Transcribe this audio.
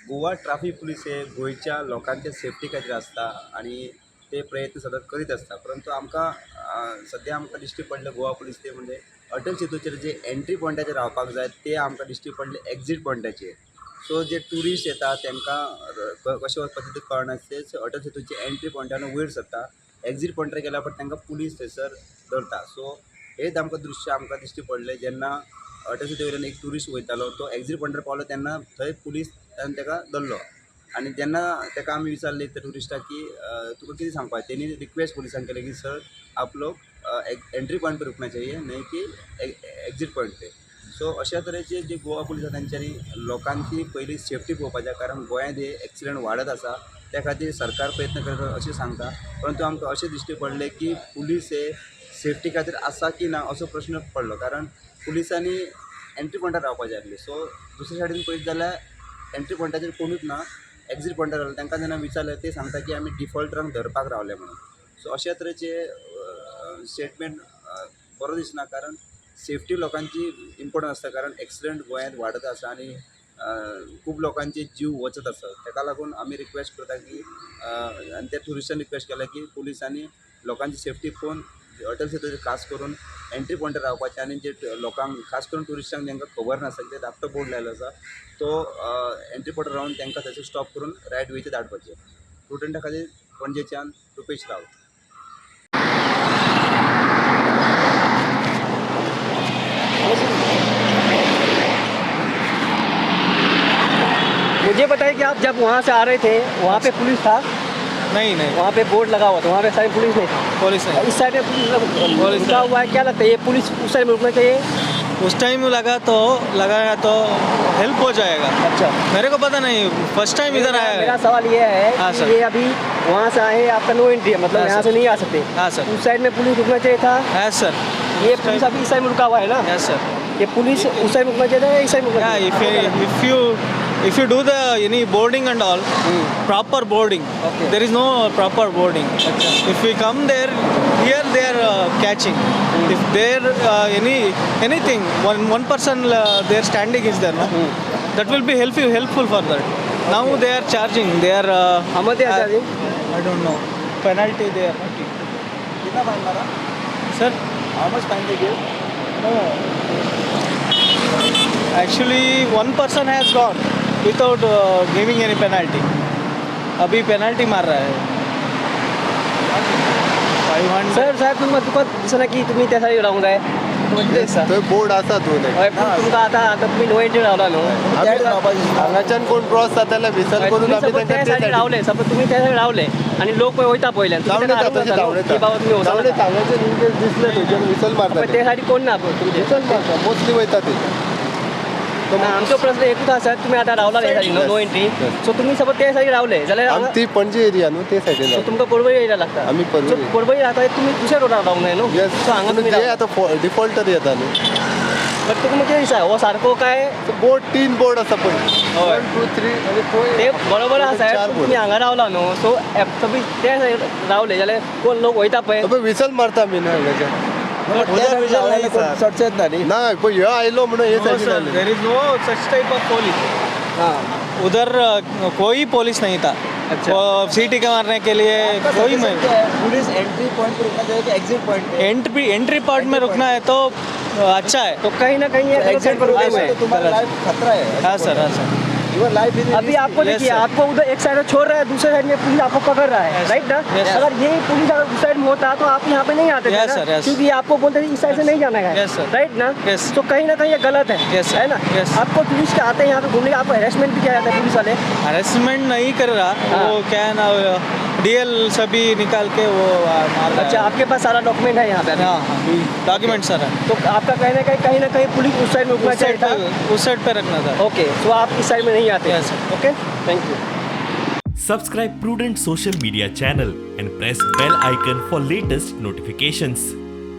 Goa traffic police हे गोंयच्या लोकांच्या सेफ्टी खातीर आसता आनी ते प्रयत्न सतत करीत आसता. परंतु आमकां सद्या आमकां दिश्टी पडले गोवा पुलीस ते म्हणजे अटल सेतूचेर जे एंट्री पॉयंटाचेर रावपाक जाय ते आमकां दिश्टी पडले एक्जीट पॉयंटाचेर. सो जे ट्युरिस्ट येता तांकां कशें वचपाचें तें कळना, तेच अटल सेतूचे एंट्री पॉयंटान वयर सरता, एक्जीट पॉयंटार गेल्या उपरांत तांकां पुलीस थंयसर धरता. सो हेच आमकां दृश्य आमकां दिश्टी पडलें जेन्ना अटल सेतू वयल्यान एक ट्युरिस्ट वयतालो तो एक्जीट पॉयंटार पावलो तेन्ना थंय पुलीस ताका धरलो आनी जेन्ना ताका आमी विचारलें त्या ट्युरिस्टाक की तुका कितें सांगपाक, तेणी रिक्वेस्ट पुलिसांक केलें की सर आप लोग एंट्री पॉयंट पे रुकना चाहिए नहीं की एक्जीट पॉयंट पे. सो अशा तरेचे जे गोवा पुलीस आसा तेंच्यांनी लोकांची पयली सेफ्टी पळोवपाक जाय, कारण गोंयांत हे एक्सिडंट वाडत आसा त्या खातीर सरकार प्रयत्न करता अशें सांगता. परंतु आमकां अशें दिश्टी पडलें की पुलीस हे सेफ्टी खातीर आसा की ना असो प्रश्न पडलो, कारण पुलिसांनी एंट्री पॉयंटार रावपाक जाय आसली. सो दुसरे सायडीन पळयत जाल्यार एंट्री पॉयंटाचेर कोणूच ना, एक्जीट पॉयंटार रावले. तांकां जेन्ना विचारलें ते सांगता की आमी डिफॉल्टरांक धरपाक रावले म्हणून. सो अशा तरेचे स्टेटमेंट बरो दिसना, कारण सेफ्टी लोकांची इम्पोर्टंट आसता, कारण एक्सिडंट गोंयांत वाडत आसा आनी खूब लोकांचे जीव वचत आसा. ताका लागून आमी रिक्वेस्ट करता की आनी त्या ट्युरिस्टान रिक्वेस्ट केला की पुलिसांनी लोकांची सेफ्टी पळोवन अटल सेतूचेर खास करून एंट्री पॉयंटार रावपाचें आनी जे लोकांक खास करून ट्युरिस्टांक तांकां खबर नासता कित्याक धाकटो बोर्ड लायलो आसा तो एंट्री पॉयंटार रावन तांकां थंयसर स्टॉप करून रायट वेचेर धाडपाचें. प्रुडंटा खातीर पणजेच्यान रुपेश रावत. मुझे बताइए कि आप जब वहाँ से आ रहे थे वहाँ पे पुलिस था? नहीं नहीं, वहाँ पे बोर्ड लगा हुआ था, वहाँ पे साइड पुलिस नहीं था। पुलिस नहीं। इस साइड में पुलिस रुका हुआ है, क्या लगता है ये पुलिस उस साइड में रुकना चाहिए? उस टाइम लगा तो लगाया तो हेल्प हो जाएगा। अच्छा, मेरे को पता नहीं, फर्स्ट टाइम इधर आया। मेरा सवाल ये है हाँ कि सर। ये अभी वहाँ से आए, आपका नो एंट्री है, मतलब हाँ यहाँ सर। से नहीं आ सकते। हाँ सर। उस साइड में पुलिस रुकना चाहिए था। हाँ सर। ये पुलिस अभी इस साइड में रुका हुआ है ना? S sir. ये पुलिस उस साइड में रुकना चाहिए था या इस साइड में रुकना चाहिए? If you do the any boarding and all, proper boarding. Okay. There is no proper boarding. If we come there, here they are catching. If there anything, one person they are standing is there, no? That will be helpful for that. Now they are charging. They are. How much they are charging? I don't know. Penalty they are making. कितना fine मारा Sir, how much fine they give? no. Actually, one person has gone without giving any penalty. अभी penalty मार रहा है 500. Sir साहेब तुमकां तुका दिसना की तुमी त्या सायडीन रावंक जाय? थंय बोर्ड आसा दोन. हय, पूण तुमकां आतां आतां तुमी नो एंट्री रावला न्हू, हांगाच्यान कोण क्रॉस जाता जाल्यार विसल करून तुम्ही आमी सपोज त्या तांकां सायडीन रावले, सपोज तुमी त्या सायडीन रावले आनी लोक पळय वयता पयल्यान, तुमी धांवडे तांकां तशे हाडूंक धांवडे वता न्हू, की बाबा तुमी वचों धांवडे नाका. हांगाच्यान इन केस दिसले थंयच्यान विसल मारता पण ते. त्या सायडीन कोण ना पळय तुमचे. विसल मारता मोस्टली वयता ते. ना, आमचो प्रश्न एकूच आसा, तुमी आतां रावला ह्या सायडीन नो एंट्री, सो तुमी सपोज त्या सायडीन रावले जाल्यार आमी ती पणजे एरिया न्हू ते सायडीन सो रावता. तुमकां पर्वरी एरिया लागता. आमी पर्वरी. सो पर्वरी रावता तुमी दुसऱ्या रोडार रावंक जाय न्हू. येस, सो हांगा तुमी ते आतां डिफॉल्टर येता न्हू. बट तुका कितें दिसता हो सारको काय? बोर्ड 3 बोर्ड आसा पळय, हय. 1 2 3 आनी पळय ते बरोबर आसा साहेब, चार तुमी बोर्ड. हांगा रावला न्हू, सो तुमी ते सायडीन रावले जाल्यार कोण लोक वयता पळय. पळय विसल मारता आमी न्हू हांगाच्यान. चडचेच ना न्ही ना पळय ह्यो आयलो म्हणून हे No, सायडीन sir, आयले. there is no such type of police. हां उधर कोई पुलिस नहीं था. अच्छा। वो सीटी का मारने के लिए कोई नहीं. पुलिस एंट्री पॉइंट पे रुकना चाहिए कि exit point pay? Entry part में रुकना है तो अच्छा है. तो कहीं ना कहीं ये गलत एग्जिट साइड पर रुके हुए हैं. तो तुम्हारा लाइफ खतरा है. हाँ सर, हाँ सर. Your life is अभी आपको Yes, देखिए sir. आपको उधर एक साइड छोड़ रहा है, दूसरे साइड में पुलिस आपको पकड़ रहा है, Yes, right ना? Yes, sir. अगर यही पुलिस अगर उस साइड में होता तो आप यहाँ पे नहीं आते थे Yes, ना? sir, yes. क्योंकि आपको बोलते थे इस साइड से नहीं जाना है, Yes, sir. Right ना? Yes. तो कहीं ना कहीं ये गलत है, Yes, sir. है ना? Yes. आपको टूरिस्ट आते हैं यहाँ पे घूमने, आपको हेरेसमेंट भी किया जाता है पुलिस वाले. हरेसमेंट नहीं कर रहा. हाँ। वो क्या है ना, डीएल सभी निकाल के वो मार रहा अच्छा, है. आपके पास सारा डॉक्यूमेंट है यहाँ पे? हाँ हाँ, डॉक्यूमेंट सर है. तो आपका कहना है कहीं ना कहीं पुलिस उस साइड में रुकना उस साइड चाहिए था. पे, उस साइड पे रखना था. ओके, तो आप इस साइड में नहीं आते? Yes, sir. Okay, thank you. Subscribe Prudent Social Media channel and press bell icon for latest notifications.